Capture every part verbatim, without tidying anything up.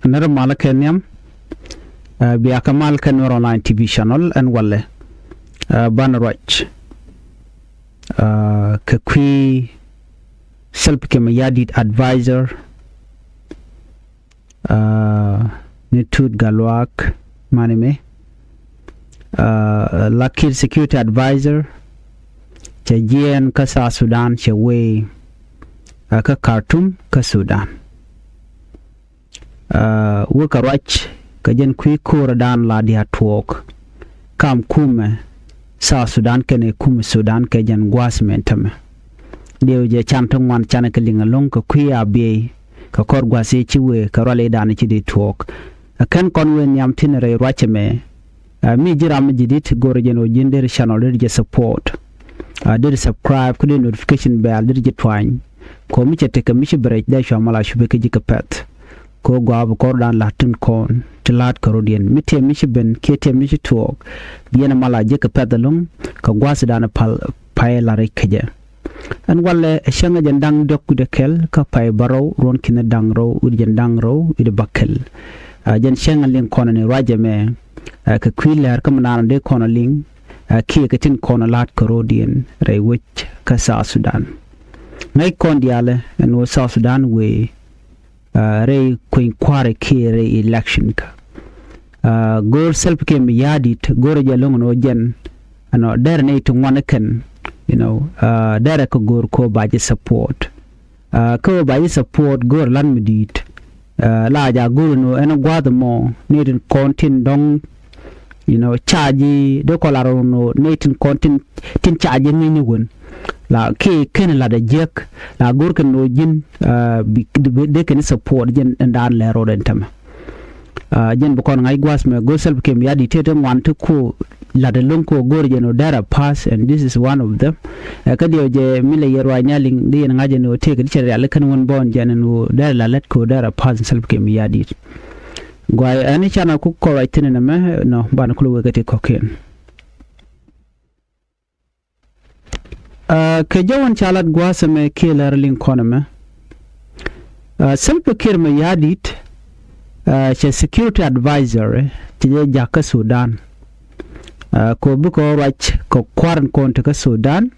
Nɛrɛ malä kɛ nhiam, ɛ, bia kɛ mal kɛ Nuɛr Online T V channel ɛn walɛ. Ɛ, banɛ ruac, ɛ, kɛ kui̱ Salva Kiir Mayardit advisor, ɛ, ni Tut Gatluak Mani Mɛ, ɛ, la Kiir security advisor, cɛ jiɛɛn kä South Sudan, cɛ wee, ɛ, kä Khartoum kä Sudan. Ɛ, wekɛ ruac kɛ jɛn kui̱ ko̱o̱rä dan la diaal tuɔɔk kam kumɛ South Sudan kɛnɛ kumɛ Sudan kɛ jɛn gua̱a̱th mɛn tämɛ. Diɛw jɛ can ti ŋuan canɛ kɛ liŋ ɛlɔ̱ŋ kɛ kui̱ a biey kɛ kɔr gua̱a̱th i̱ ci wee kɛ rual i̱ dan i̱ ci di tuɔɔk. Ɛ kɛn kɔn wee nhiam tin rɛy ruac ɛmɛ. Ɛ, mi ji̱ ram mi ji̱ dit go̱rɛ jɛn ɣöö ji̱n deri channel deri jɛ support. Ɛ, deri subscribe kä deri notification bell deri jɛ tuany. Kɛ ɣöö mi cɛ tekɛ mi ci bɛ rɛc dee cua mal a cupɛ kä ji̱ kɛ pɛ̈th. Kɛ ɣöö gɔaa bi kɔr dan la̱t tin kɔn ti la̱t kɛ rɔ̱diɛn mi tiɛm mi ci ben kiɛ tiɛm mi ci tuɔɔk. Bi yɛn mal a ji̱ kɛ pɛ̈th ɛlɔ̱ŋ kɛ gua̱a̱th dan pal pay la rɛc kä jɛ. Ɛn walɛ ɛ cäŋ ɛ jɛn da̱ŋ diɔ̱k wi̱cdɛ kɛl kä pay bärɔw ruɔ̱n ki̱n da̱ŋ rɔw wi̱cdɛ jɛn da̱ŋ rɔw wi̱cdɛ bäkɛl. Ɛ, jɛn cäŋ ɛ liŋ kɔn ni ruacɛ mɛ, ɛ, kɛ kui̱ lɛr kä mi naan dee kɔn liŋ, ɛ, kiɛ kɛ tin kɔn la̱t kɛ rɔ̱diɛn rɛy wec kä South Sudan. Ŋäc kɔn diaalɛ ɛn ɣöö South Sudan wee, ɛ, rɛy kueny kua̱rɛ kiɛ rɛy election kä. Ɛ, go̱o̱r Salva Kiir Mayardit go̱o̱rɛ jɛ lo̱ŋ ɛn ɣöö jɛn ɛnɔ derɛ nɛy ti ŋuan kɛn, you know, ɛ, derɛ kɛ go̱o̱r kɛ ɣöö ba ji̱ support. Ɛ, kä ɣöö ba ji̱ support go̱o̱r lan mi di̱i̱t. Ɛ, la jaak go̱o̱r ɛn ɣöö ɛn gua̱a̱th ɛmɔ nɛy tin kɔn tin dɔ̱ŋ, you know, ca ji̱ dee kɔn lar ɛn ɣöö nɛy tin kɔn tin, tin ca ji̱ ŋäcni wän. La kiɛ ken lat ɛ jiäk la go̱o̱r kɛn ɣöö ji̱n, ɛ, bi, bi, dee kɛn support jɛn ɛn daan lɛr rɔɔdɛ ɛn tämɛ. Ɛ, jɛn bi kɔn ŋa̱c gua̱a̱th mɛ go̱o̱r Salva Kiir Mayardit tëë ti ŋuan ti ku lat ɛlɔ̱ŋ ku go̱o̱r jɛn ɔ derɛ pass, and this is one of them. Ɛ, kä diɛw jɛ mi lɛ yɛ ruac ni a liŋ di yɛn ŋa̱c jɛn ɔ tëë kɛ di cɛ rial kɛn wän bɔn jɛn ɛn ɔ derɛ la lät ku derɛ pass Salva Kiir Mayardit. Gua̱a̱c ɛn i̱ canɛ ku kɔr ruac thi̱n ɛn ɛmɛ nɔ banɛ ku lɛ wek kä ti kɔ̱kiɛn. Ɛ, kɛ jɔwän ca lat gua̱a̱th ɛmɛ kiɛ lär liŋ kɔn ɛmɛ. Ɛ, Salva Kiir Mayardit, ɛ, cɛ security advisor, ɛ, cɛ jɛ jakä Sudan. Ɛ, kɛ ɣöö bikɛ ruac kɛ kua̱r in kɔn tekä Sudan.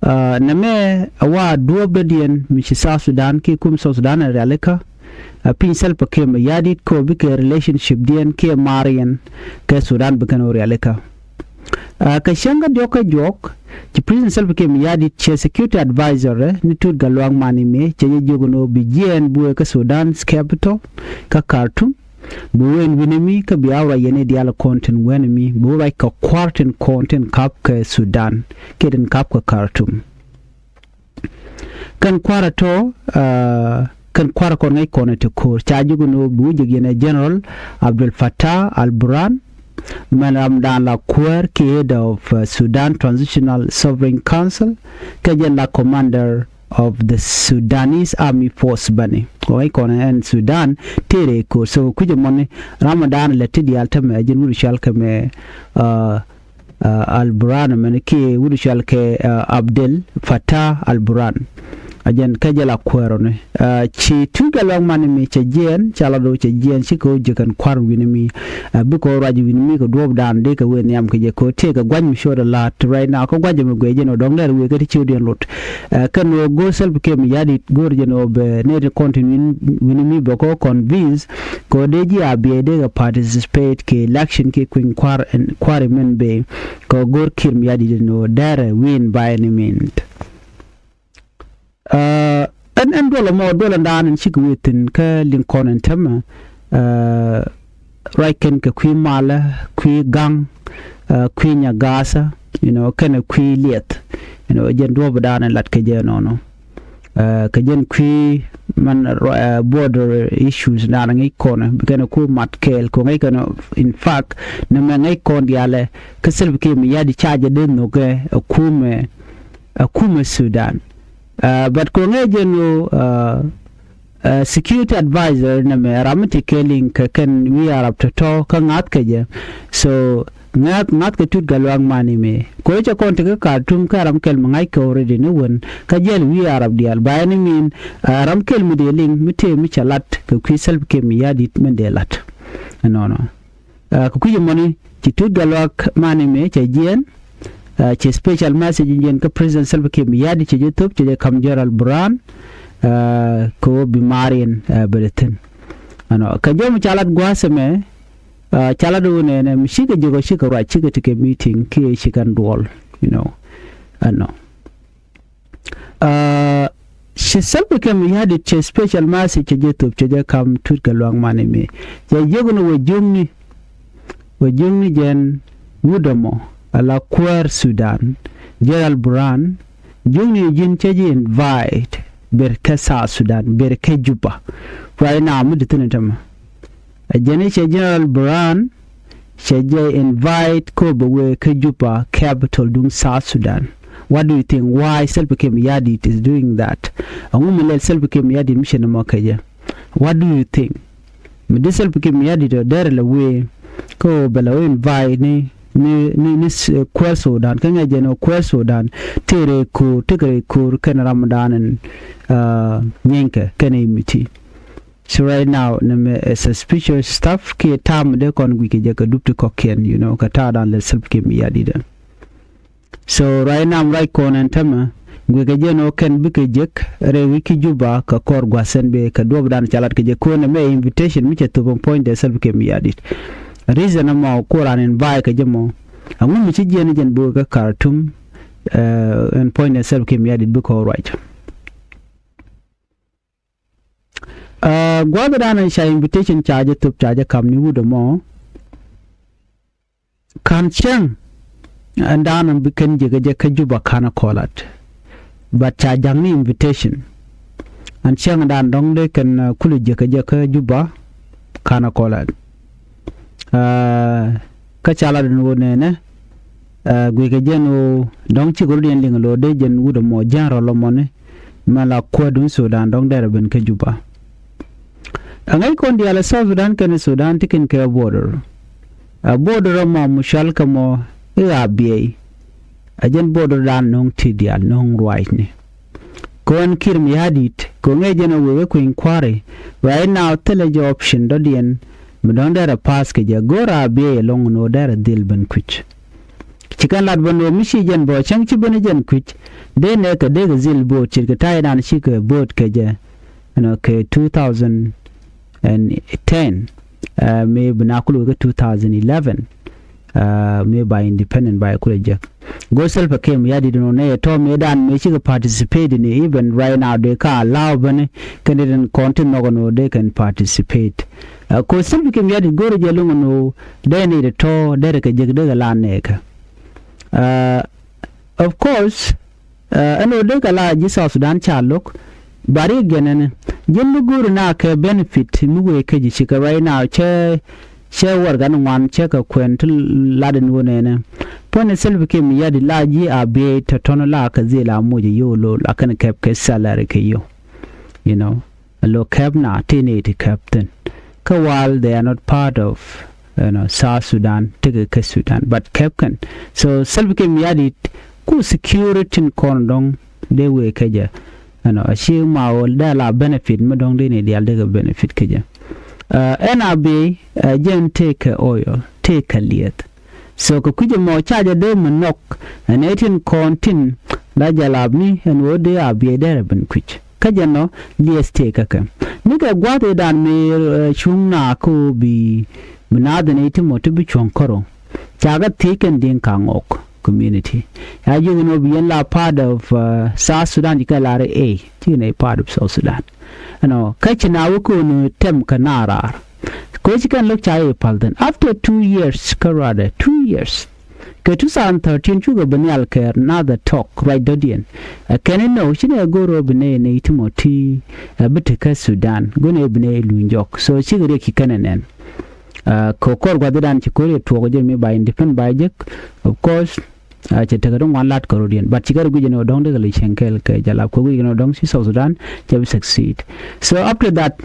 Ɛ, nɛmɛ ɛ wa duɔ̱ɔ̱p dɔ̱diɛn mi ci South Sudan kiɛ kum South Sudan ɛ rialikä. Ɛ, piny Salva Kiir Mayardit kɛ ɣöö bikɛ relationship diɛn kiɛ ma̱a̱r yɛn kɛ Sudan bikɛn ɣöö rialikä. Ɛ, kɛ cäŋ kä diɔ̱k kä juɔk ci President Salva Kiir Mayardit cɛ security advisor, ɛ, ni Tut Gatluak Mani Mɛ cɛ jɛ jiök ɛn ɣöö bi jiɛɛn buëë kä Sudan's capital kä Khartoum. Bi wee wi̱nɛ mi kä bia ruac yɛn i̱ diaal kɔn tin wee ni mi bi wee ruac kɛ kua̱r tin kɔn tin ka̱p kɛ Sudan kiɛ tin ka̱p kɛ Khartoum. Kɛn kua̱rä tɔ, ɛ, kɛn kua̱rä kɔn ŋäc kɔn ɛ ti ko̱o̱r ca ji̱ kun ɣöö bi wä ji̱ yɛn ɛ General Abdel Fattah al-Burhan. Mɛn ramdan la kuäär kiɛ head of, ɛ, Sudan Transitional Sovereign Council kɛ jɛn la commander of the Sudanese Army Force bani. Kɔn ŋäc kɔn ɛn Sudan tëë rɛy ko̱o̱r. So kui̱c ɛmɔni ramdan lɛ ti diaal tämɛ ɛ jɛn wut cɔal kɛ mɛ, ɛ, ɛ, al-Burhan mɛn kiɛ wut cɔal kɛ, ɛ, Abdel Fattah al-Burhan. A jɛn kä jɛ la kuäär ɔni. Ɛ, ci Tut Gatluak Mani Mɛ cɛ jiɛɛn ca la do̱ cɛ jiɛɛn cikɛ wä jiäk ɛn kua̱r wi̱ni mi. Ɛ, bikɛ wä ruac wi̱ni mi kɛ duɔ̱ɔ̱pdan dee kɛ wee nhiam kɛ jɛ kɛ wä tëëkɛ gua̱c mi ciötdɛ la̱a̱t right now kä gua̱c ɛmɛ guiɛ jɛn ɔ dɔ̱ŋ lɛr wëë kä ti ciötdiɛn lot. Ɛ, kɛn wä go̱o̱r Salva Kiir Mayardit go̱o̱r jɛn ɔ bɛ nɛy ti kɔn tin wi̱ni mi bɛ kɛ wä convince kɛ wä dee ji̱ a biɛ dee kɛ participate kɛ election kɛ kui̱ny kua̱r ɛn kua̱r ɛmɛn bɛ. Kɛ ɣöö go̱r Kiir Mayardit ɛn ɣöö derɛ win by any means. Ɛ, ɛn, ɛn duɔlɛ mɔ, duɔlɛ naan ɛn cikɛ wee thi̱n kä liŋ kɔn ɛn tämɛ. Ɛ, ruac kɛn kɛ kui̱ malä, kui̱ ga̱ŋ, ɛ, kui̱ nyagathä, you know, kɛnɛ kui̱ liɛth, you know, jɛn duɔ̱ɔ̱pdan ɛn lat kɛ jɛ nɔnɔ. Ɛ, kɛ jɛn kui̱ man, ɛ, border issues naan ŋäc kɔn bikɛn ku mat kɛɛl kɛ ŋäc kɛn. In fact nɛmɛ ŋäc kɔn diaalɛ kä Salva Kiir Mayardit ca jɛ dee nhokɛ ɛ kumɛ, ɛ kumɛ Sudan. Ɛ, but kɛ ŋäc jɛn ɣöö, ɛ, ɛ, security advisor nɛmɛ ram mi ti kɛ liŋ kɛ kɛn wi̱i̱ Arab tɔ̱tɔ̱ kä ŋa̱th kɛ jɛ. So Ŋa̱th ŋa̱th kɛ Tut Gatluak Mani mëë ko̱ cɛ kɔn tekɛ Khartoum kä ram kɛl mi ŋa̱ckɛ already ni wän kä jiɛl wi̱i̱ Arab diaal ba ɛn i̱ min ram kɛl mi dee liŋ mi tëë mi cɛ lat kɛ kui̱ Salva Kiir Mayardit min dee lat. Ɛnɔnɔ kɛ kui̱c ɛmɔni ci Tut Gatluak Mani mëë cɛ jiɛn. Ci special message in jiɛn kä President Salva Kiir Mayardit cɛ jɛ thop cɛ jɛ ka̱m General Burhan kɛ ɣöö bi maar in bɛ dee thi̱n. Ɛnɔ kɛ jɔm ca lat gua̱a̱th ɛmɛ. Ca lat wun ɛnɛ mi cikɛ jek ɔ cikɛ ruac cikɛ tekɛ meeting kiɛ cikɛ duɔl. You know. Ɛnɔ ci Salva Kiir Mayardit cɛ special message cɛ jɛ thop cɛ jɛ ka̱m Tut Gatluak Mani mëë cɛ jek ni wä jiökni. Wä jiökni jɛn wut ɛmɔ ala kuäär Sudan General Burhan. Jiökni ji̱n cɛ jɛ invite ber kä South Sudan ber kä Juba. Right now mi di thi̱n tämɛ. Ɛ jɛn i̱ cɛ General Burhan cɛ jɛ invite ko bɛ wee kä Juba capital duŋ South Sudan. What do you think? Why Salva Kiir Mayardit is doing that? Ɛŋu mi lɛl Salva Kiir Mayardit mi cɛ ni mɔ kɛ jɛ? What do you think? Mi di Salva Kiir Mayardit ɔ derɛ lɛ wee ko bɛ lɛ wee invite ni ni ni ni kuäär Sudan kä ŋɛ jɛ ni kuäär Sudan. Tëë rɛy ko̱o̱r tekɛ rɛy ko̱o̱r kɛn ramdan ɛn nyienkɛ kɛn imiti. So right now nɛ mɛ a suspicious stuff kiɛ tam dee kɔn guic kɛ jɛ kɛ dup ti kɔkiɛn, you know, kɛ ta̱a̱ dan lɛ Salva Kiir Mayardit. So right now right kɔn ɛn tämɛ guic kɛ jɛ nɔ kɛn bikɛ jek rɛy wi̱c ki Juba kɛ kɔr gua̱th ɛn bee kɛ duɔp dan ca lat kɛ jɛ kɔn ɛmɛ invitation mi cɛ thop ɛn puɔ̱nydɛ Salva Kiir Mayardit. Reason ɛmɔ ko̱r an invite kɛ jɛ mɔ ɛŋu mi ci jiɛn jɛn bikɛ Khartoum ɛn puɔ̱nydɛ Salva Kiir Mayardit bikɛ ruac. Gua̱a̱th dan ca invitation ca jɛ thop ca jɛ ka̱m ni wut ɛmɔ. Ka̱n cäŋ ɛn dan bi kɛn jek kɛ jɛ kä Juba ka̱n kɔlat. But ca ja̱ŋ ni invitation. Ɛn cäŋ dan dɔ̱ŋ dee kɛn kulɛ jek kɛ jɛ kä Juba ka̱n kɔlat. Kä ca lat ɛn ɣöö nɛnɛ guikɛ jɛn ɣöö dɔ̱ŋ cikɛ rut yɛn liŋ lo̱o̱ dee jɛn wut ɛmɔ jɛn rɔl ɛmɔni. Mɛ la kuäär duŋ Sudan dɔ̱ŋ derɛ ben kä Juba. Ɛ ŋäc kɔn diaal ɛ South Sudan kɛnɛ Sudan ti kɛn kɛ border. Ɛ border ɛmɔ mi cual kɛ mɔ i̱ ɣaa biɛy. Ɛ jɛn border dan no̱o̱ŋ ti diaal no̱o̱ŋ ruacni. Kɔn Kiir Mayardit kɛ ŋäc jɛn ɛ wëë wek kui̱ny kua̱ri. Right now thilɛ jɛ option dɔ̱diɛn mi dɔ̱ŋ derɛ pass kɛ jɛ go̱o̱r ɣaa biɛy ɛlɔ̱ŋ no̱o̱ derɛ dhil ben kui̱c. Ci kɛn lat bä no̱o̱ mi ci jɛn bä cäŋ ci ben jɛn kui̱c. Dee nɛ kɛ dee kɛ dhil bo̱o̱t ce̱tkɛ ta̱yɛ nan cikɛ bo̱o̱t kɛ jɛ. Ɛnɔ kɛ two thousand and ten. Mëë bi na kulɛ wekɛ two thousand eleven. Mëë ba independent ba kulɛ jek. Go̱o̱r Salva Kiir Mayardit nɔ nɛ tɔ̱ mëë dan mëë cikɛ participate ni even right now dee ka allow bäni kɛn dee den kɔn ti nhɔk nɔ dee kɛn participate. Ko Salva Kiir Mayardit go̱o̱r jɛ loŋ nɔ dee ni de tɔ̱ dee kɛ jek dee kɛ la nɛɛkɛ. Of course ɛn ɣöö dee kɛ la ji̱ South Sudan ca lo̱k. But i̱ gɛnɛni ji̱n mi go̱o̱ri na kɛ benefit mi wee kä ji̱ cikɛ right now cɛ cɛ warɛgani ŋuan cɛ kɛ kuɛn ti lat in ɣöö nɛnɛ. Puɔ̱nɛ Salva Kiir Mayardit la ji̱ a biey tɔ̱tɔ̱n la kɛ dhil a moc a yio̱w lo̱l a kɛn kɛp kɛ salary kɛ yio̱w. You know. Lo kɛp na ti ni ti kɛp thin. Kä while they are not part of, you know, South Sudan, tekɛ kä Sudan, but kɛp kɛn. So Salva Kiir Mayardit ku security in kɔn dɔŋ dee wee kä jɛ. You know, a ci ma wol dee la benefit mi dɔŋ dee ni dial dee kɛ benefit kä jɛ. Ɛn a bi jɛn tekɛ oil, tekɛ lieth. So kɛ kui̱c ɛmɔ ca jɛ dee mi nhɔk ɛn ɛ tin kɔn tin la jɛ lap ni ɛn ɣöö dee a biey derɛ ben kui̱c. Kä jɛ nɔ lieth tëë kä kɛ nikɛ gua̱th ëë dan mi cuŋ na kä ɣöö bi mi naath ɛn ɛ ti mɔ ti bi cuɔ̱ŋ kärɔ. Ca kɛ thiec kɛn di̱ŋ ka ŋɔk community. Ya jiök ɛn ɣöö bi yɛn la part of South Sudan ci kɛ lar ɛ ci kɛn ɛ part of South Sudan. Ɛnɔ kä ci na wä ko̱n tɛm kɛ na raar. Koci kɛn lo̱k ca i̱ pal thin after two years kä ruadɛ two years. Kɛ two thousand thirteen cukɛ bi nhial kɛ another talk ruac dɔ̱diɛn. Ɛ kɛn inɔ ci nɛ go̱r ɣöö bi nɛ nɛ i̱ ti mɔ ti ɛ bi ti kä Sudan go̱n ɛ bi nɛ i̱ luny jɔk so cikɛ riɛk ci kɛn ɛ nɛn. Kɛ kɔr gua̱thidan ci ko̱r yɛ tuɔɔk jɛ mi ba independent ba jek. Of course cɛ tekɛ ti ŋuan lat kɛ rɔ̱diɛn but cikɛ ri guic ɛn ɣöö dɔ̱ŋ dee kɛ lɛ cieŋ kɛɛl kɛ jɛ lap kɛ guic ɛn ɣöö dɔ̱ŋ ci South Sudan cɛ bi succeed. So after that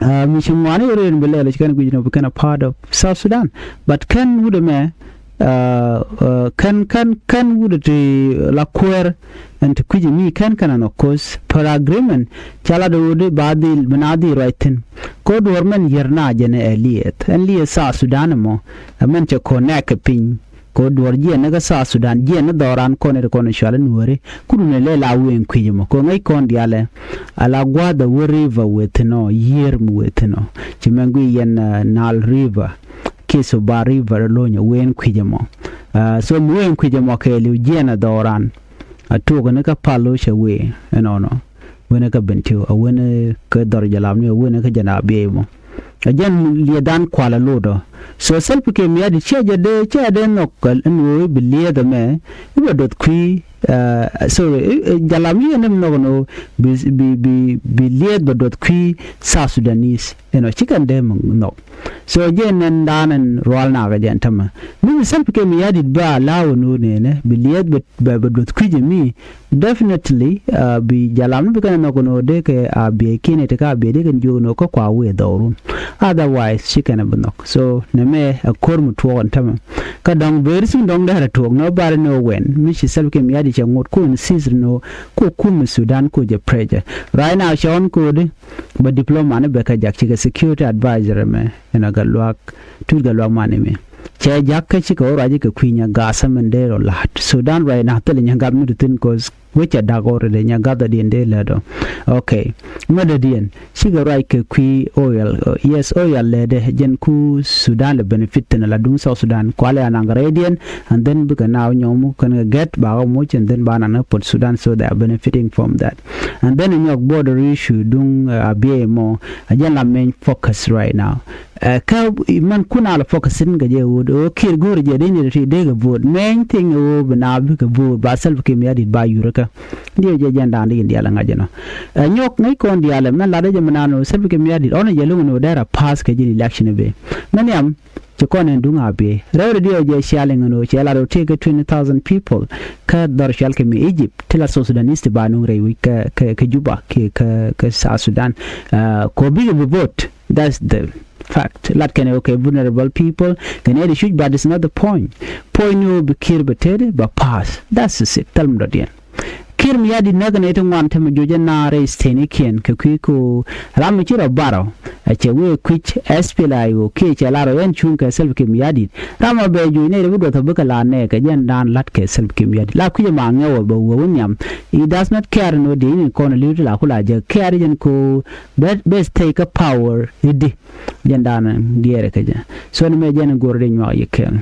Mi ci ŋuani rɛy in bi lɛl ci kɛn guic ni bi kɛn a part of South Sudan. But kɛn wut ɛmɛ kɛn kɛn kɛn wut ti la kuɛɛr ɛn ti kui̱c mi kɛn kɛn ɛn ɔ koth per agreement. Ca la di wut ba dhil bi na dhil ruac thin. Ko duɔr mɛn yier na jɛn ɛ lieth ɛn lieth South Sudan ɛmɔ. Ɛmɛn cɛ connect kɛ piny. Ko duɔr jiɛn ni kä South Sudan jiɛn ni dhɔran kɔn iti kɔn cual in weri kudun ilɛ la wen kui̱c mɔ ko ŋäc kɔn dialɛ. Ala gua̱th a wä river wethinɔ yier mi wethinɔ. Ci mɛn gui yɛn Nile river kiso ba river lo̱ny a wen kui̱c mɔ. So mi wen kui̱c mɔ kɛɛliw jiɛn a dhɔran. A tuɔk ni kä pal lo̱c a wee ɛnɔnɔ. Wen kä Bentiu a wen kä dhɔr jalam ni a wen kä jɛn a biey mɔ. A jɛn liɛthan kual a lotɔ. So Salva Kiir Mayardit ciɛ jɛ dee ciɛ dee nhɔk ɛn ɣöö i̱ bi liɛth ɛmɛ i̱ bɛ duɔth kui̱. So jalam ni ɛn ɛm nhɔk ɛn ɣöö bi bi bi bi liɛth bɛ duɔth kui̱ South Sudanese ɛnɔ ci kɛn dee mi nhɔk. So jɛ nɛn dan ɛn rual nakä jɛn tämɛ mi bi Salva Kiir Mayardit ba law ɛn ɣöö nɛnɛ bi liɛth bɛ bɛ duɔth kui̱ jɛ mi. Definitely bi jalam ni bi kɛn a nhɔk ni wä dee kɛ a biey kiɛn iti ka a biey dee kɛn jiök ni wä kä kua wi̱i̱ dhɔrun. Otherwise ci kɛn a bi nhɔk. So nɛ mɛ a ko̱r mi tuɔɔk ɛn tämɛ kä dɔ̱ŋ beri sun dɔ̱ŋ dee a tuɔɔk ni wä bari ni wä wɛn mi ci Salva Kiir Mayardit cɛ ŋot ku insist ni wä ku kum mi Sudan ku jɛ pressure. Right now cɛ ɣɔn ko̱di bɛ diploma ni bɛ kɛ jak cikɛ security advisor mɛ ɛn a Gatluak Tut Gatluak mani mi. Cɛ jak kä cikɛ wä ruac kɛ kui̱ nyɛ gas ɛmɛn dee rɔ la̱t Sudan right now thil nyɛ gat mi ti thin cause wecɛ dak already nyɛ gathadiɛn dee lät ɔ. Okay. Ŋädädiɛn cikɛ ruac kɛ kui̱ oil. Yes, oil lɛtdɛ jɛn ku Sudan lɛ benefit thin la duŋ South Sudan kualɛ anaŋ kɛ rɛydiɛn. And then bikɛ naaw nyɔmu kɛn kɛ gɛt bakä muc and then ba naŋ ni Port Sudan so they are benefiting from that. And then nyɔk border issue duŋ a biey mɔ a jɛn la main focus right now. Kä mɛn kun a la focus in kɛ jɛ wut ɣöö Kiir go̱o̱ri jɛ dee ni ti dee kɛ vote main thing ɣöö bi na bikɛ vote ba Salva Kiir Mayardit ba yurikä. Diɛ jɛ jɛn da̱a̱n di in diaal ŋa̱c ɛnɔ. Ɛ nyɔk ŋäc kɔn diaal mɛn lat jɛ mi naan ɣöö Salva Kiir Mayardit ɔn jɛ lo̱ŋ ni wä dee ra pass kɛ ji̱n election i̱ bee mɛn yam. Ci kɔn in duŋ a bee rɛwdɛ diɛ jɛ cial in ɣöö cɛ lat ɣöö tëëk kɛ twenty thousand people kä dhɔr cual kɛ mi Egypt ti la South Sudanese ti ba nuŋ rɛy wi̱c kɛ kɛ Juba kɛ kɛ South Sudan. Kɔ bikɛ bi vote. That's the fact. Lat kɛn ɛ okay vulnerable people kɛn ɛ di cuc, but it's not the point. Point ni ɣöö bi Kiir bɛ tëëdi bɛ pass. That's it. Thil mi dɔ̱diɛn. Kiir Mayardit näk ni ti ŋuan te mi juɔc ɛ naar ɛ state ni kiɛn kɛ kui̱ ko ram mi ci rɔ barɔ. Ɛ cɛ wee kui̱c S P L A I O kiɛ cɛ lar ɔ ɛn cuŋ kɛ Salva Kiir Mayardit. Ram ɔ bɛ juɔc ni ri bi duɔth ɔ bikɛ la nɛɛk kɛ jɛn daan la̱t kɛ Salva Kiir Mayardit la kui̱c ɛ ma ŋɛw ɔ bɛ wee wä nhiam. He does not care ni wä diɛ ni kɔn li̱w ti la ku la jɛ care jɛn ko bɛ bɛ stay kä power i̱di. Jɛn daanɛ diɛɛrɛ kä jɛ. So ni mɛ jɛn go̱r di nyuak yɛ kɛɛl.